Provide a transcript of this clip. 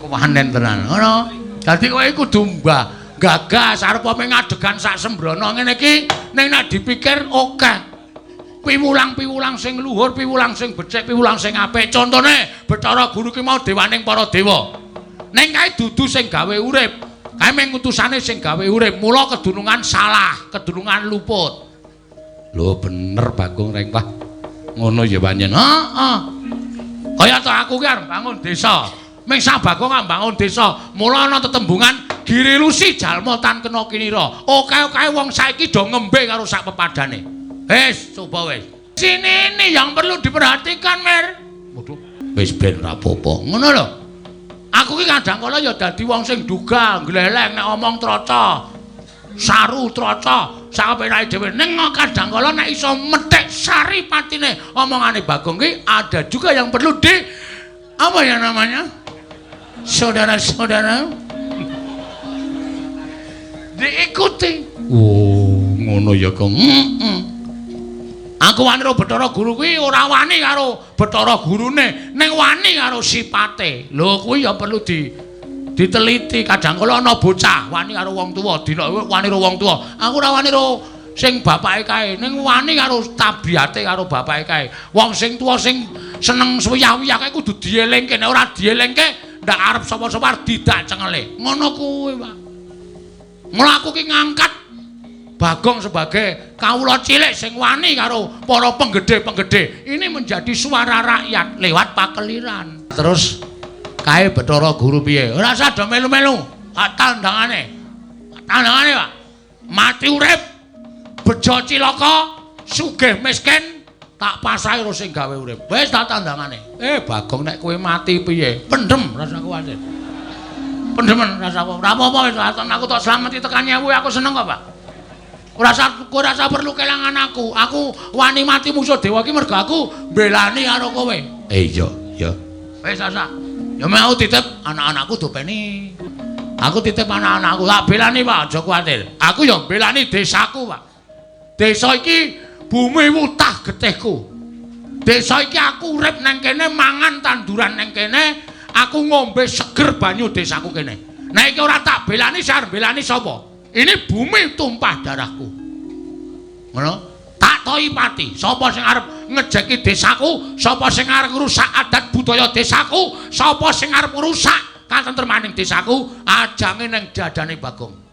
kewanen tenan. Ngono. Dadi kowe kudu mbah gagas arep ngadegan sak sembrono ngene iki ning nek dipikir akeh. Piwulang-piwulang sing luhur, piwulang sing becik, piwulang sing apik. Contone Bathara Guru ki mau dewaning para dewa. Ning kae dudu sing gawe urip. Kae mung utusane sing gawe urip. Mula kedunungan salah, kedunungan luput. Lho bener Bagong Rengkah. Ngono ya pancen. Heeh. Kaya to aku ki arep bangun desa. Ming sak Bagong arep bangun desa. Mula ana tetembungan Giri Lusi jalma tan kena kinira. Oke-oke wong saiki do ngembe karo sak pepadane. Wis, coba wis. Sini ini yang perlu diperhatikan, Mer. Waduh, wis ben ra apa-apa. Ngono lho. Aku ki kadang kala ya dadi wong sing duga, gleleng nek omong troco. Saru troco, sak penake dhewe. Ning kadang kala nek iso methik sari patine omongane Bagong ki ada juga yang perlu di apa ya namanya? Saudara-saudara diikuti. Oh, ngono ya, Kong. Heeh. Aku wani karo Bathara Guru kuwi ora wani karo Bathara Gurune, ning wani karo sipate. Lho kuwi ya perlu diteliti. Kadang kala ana bocah wani karo wong tuwa, dina wani karo wong tuwa. Aku ora wani karo sing bapake kae, ning wani karo tabiate karo bapake kae. Wong sing tuwa sing seneng suwiyah-wiyah kae kudu dielingke, nek ora dielingke ndak arep sapa-sapa arep didak cengele. Ngono kuwi, Pak. Mula aku ki ngangkat Bagong sebagai kawula cilik sing wani karo para penggede-penggede. Ini menjadi suara rakyat lewat pakeliran. Terus kae Bathara Guru piye? Ora usah do melu-melu. Tak tandangane. Tandangane, Pak. Mati urip, bejo cilaka, sugih miskin, tak pasrahi karo sing gawe urip. Wis tak tandangane. Bagong nek kowe mati piye? Pendem rasa kuwatir. Pendemen rasa apa? Ora apa-apa wis aku tok slameti tekan nyewu aku seneng kok, Pak. Ora usah kowe ora usah perlu kelangan aku. Aku wani mati musuh dewa iki mergo aku mbelani karo kowe. Iya, iya. Wis asa. Ya mau titip anak-anakku dopeni. Aku titip anak-anakku tak belani, Pak, aja kuwatir. Aku ya mbelani desaku, Pak. Desa iki bumi wutah getihku. Desa iki aku urip nang kene, mangan tanduran nang kene, aku ngombe seger banyu desaku kene. Nek iki ora tak belani, sing belani sapa? Ini bumi tumpah darahku. Ngono? Tak toi pati. Sapa sing arep ngejeki desaku, sapa sing arep ngrusak adat budaya desaku, sapa sing arep ngrusak katentremaning desaku, ajange ning dadane Bagong.